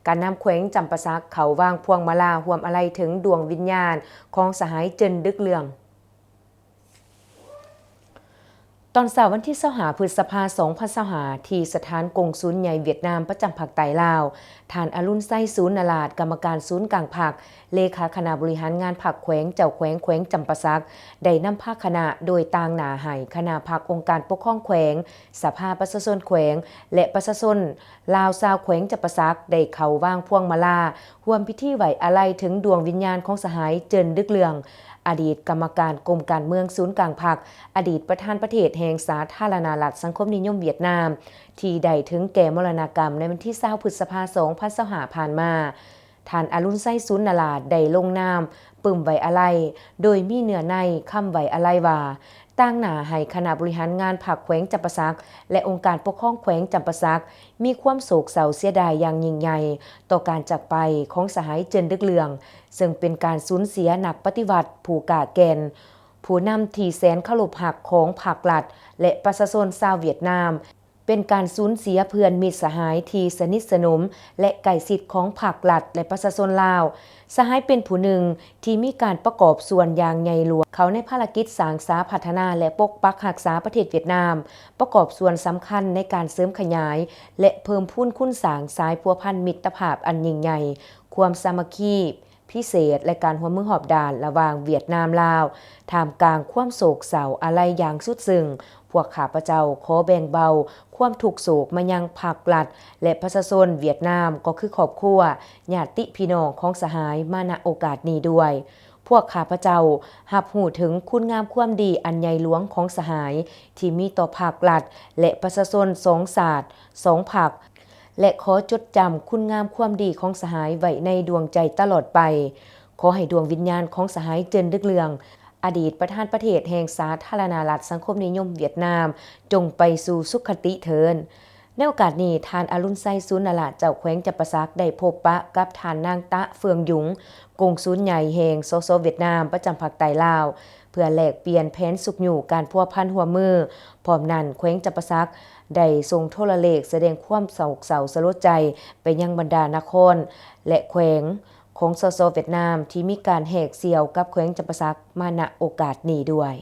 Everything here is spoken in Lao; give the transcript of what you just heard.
ການນຳແຂວງຈຳປາສັກເຂົ້າວາງພວງມາລາຮ່ວມອາໄລເຖິງດວງວິນຍານຂອງສະຫາຍ ເຈິນ ດຶກເລື່ອງ. ຕອນເຊົ້າວັນທີຊາວຫ້າ ພຶດສະພາ ສອງພັນຊາວຫ້າ ທີ່ສະຖານກົງສຸນໃຫຍ່ຫວຽດນາມປະຈຳພາກໃຕ້ລາວ, ທ່ານ ອະລຸນໄຊ ສູນນະລາດ ກຳມະການສູນກາງພັກ, ເລຂາຄະນະບໍລິຫານງານພັກແຂວງ, ເຈົ້າແຂວງແຂວງຈຳປາສັກ ໄດ້ນຳພາຄະນະ ໂດຍຕາງໜ້າໃຫ້ຄະນະພັກອົງການປົກຄອງແຂວງ, ສະພາປະຊາຊົນແຂວງ ແລະ ປະຊາຊົນລາວຊາວແຂວງຈຳປາສັກ ໄດ້ເຂົ້າວາງພວງມາລາ ຮ່ວມພິທີໄວ້ອາໄລເຖິງດວງວິນຍານຂອງສະຫາຍ ເຈິນ ດຶກເລື່ອງ, ອະດີດກຳມະການກົມການເມືອງສູນກາງພັກ, ອະດີດປະທານປະເທດແຫ່ງສາທາລະນະລັດສັງຄົມນິຍົມຫວຽດນາມ ທີ່ໄດ້ເຖິງແກ່ມໍລະນະກຳໃນວັນທີຊາວ ພຶດສະພາ ສອງພັນຊາວຫ້າ ຜ່ານມາ. ທ່ານ ອະລຸນໄຊ ສູນນະລາດ ໄດ້ລົງນາມປຶ້ມໄວ້ອາໄລ ໂດຍມີເນື້ອໃນຄຳໄວ້ອາໄລວ່າ, ຕາງໜ້າໃຫ້ຄະນະບໍລິຫານງານພັກແຂວງຈຳປາສັກ ແລະ ອົງການປົກຄອງແຂວງຈຳປາສັກ ມີຄວາມໂສກເສົ້າເສຍດາຍຢ່າງຍິ່ງໃຫຍ່ຕໍ່ການຈາກໄປຂອງສະຫາຍ ເຈິນ ດຶກເລື່ອງ, ເຊິ່ງເປັນການສູນເສຍນັກປະຕິວັດຜູ້ກ້າແກ່ນ, ຜູ້ນຳທີ່ແສນເຄົາລົບຮັກຂອງພັກລັດ ແລະ ປະຊາຊົນຊາວຫວຽດນາມ, ເປັນການສູນເສຍເພື່ອນມິດສະຫາຍທີ່ສະໜິດສະໜົມ ແລະ ໃກ້ຊິດຂອງພັກລັດ ແລະ ປະຊາຊົນລາວ. ສະຫາຍເປັນຜູ້ໜຶ່ງທີ່ມີການປະກອບສ່ວນຢ່າງໃຫຍ່ຫຼວງເຂົ້າໃນພາລະກິດສ້າງສາພັດທະນາ ແລະ ປົກປັກຮັກສາປະເທດຫວຽດນາມ, ປະກອບສ່ວນສຳຄັນໃນການເສີມຂະຫຍາຍ ແລະ ເພີ່ມພູນຄູນສ້າງສາຍພົວພັນມິດຕະພາບອັນຍິ່ງໃຫຍ່, ຄວາມສາມັກຄີ ພິເສດ ແລະ ການຮ່ວມມືຮອບດ້ານລະຫວ່າງຫວຽດນາມ-ລາວ. ທ່າມກາງຄວາມໂສກເສົ້າອາໄລຢ່າງສຸດຊຶ້ງ, ພວກຂ້າພະເຈົ້າຂໍແບ່ງເບົາຄວາມທຸກໂສກມາຍັງພັກລັດ ແລະ ປະຊາຊົນຫວຽດນາມ, ກໍຄືຄອບຄົວ, ຍາດຕິພີ່ນ້ອງຂອງສະຫາຍມາ ນະ ໂອກາດນີ້ດ້ວຍ. ພວກຂ້າພະເຈົ້າຮັບຮູ້ເຖິງຄຸນງາມຄວາມດີອັນໃຫຍ່ຫຼວງຂອງສະຫາຍ ທີ່ມີຕໍ່ພັກລັດ ແລະ ປະຊາຊົນສອງຊາດ, ສອງພັກ ແລະ ຂໍຈົດຈຳຄຸນງາມຄວາມດີຂອງສະຫາຍໄວ້ໃນດວງໃຈຕະຫຼອດໄປ. ຂໍໃຫ້ດວງວິນຍານຂອງສະຫາຍ ເຈິນ ດຶກເລື່ອງ, ອະດີດປະທານປະເທດແຫ່ງສາທາລະນະລັດສັງຄົມນິຍົມຫວຽດນາມ, ຈົ່ງໄປສູ່ສຸຄະຕິເທີ້ນ. ໃນໂອກາດນີ້, ທ່ານ ອະລຸນໄຊ ສູນນະລາດ ເຈົ້າແຂວງຈຳປາສັກ ໄດ້ພົບປະກັບທ່ານນາງ ຕະ ເຟືອງຍຸງ ກົງສຸນໃຫຍ່ແຫ່ງ ສສ ຫວຽດນາມ ປະຈຳພາກໃຕ້ລາວ ເພື່ອແລກປ່ຽນແຜນຊຸກຍູ້ການພົວພັນຮ່ວມມື. ພ້ອມນັ້ນ, ແຂວງຈຳປາສັກ ໄດ້ສົ່ງໂທລະເລກສະແດງຄວາມໂສກເສົ້າສະຫຼົດໃຈໄປຍັງບັນດານະຄອນ ແລະ ແຂວງຂອງ ສສ ຫວຽດນາມ ທີ່ມີການແຫກສ່ຽວກັບແຂວງຈຳປາສັກມາ ນະ ໂອກາດນີ້ດ້ວຍ.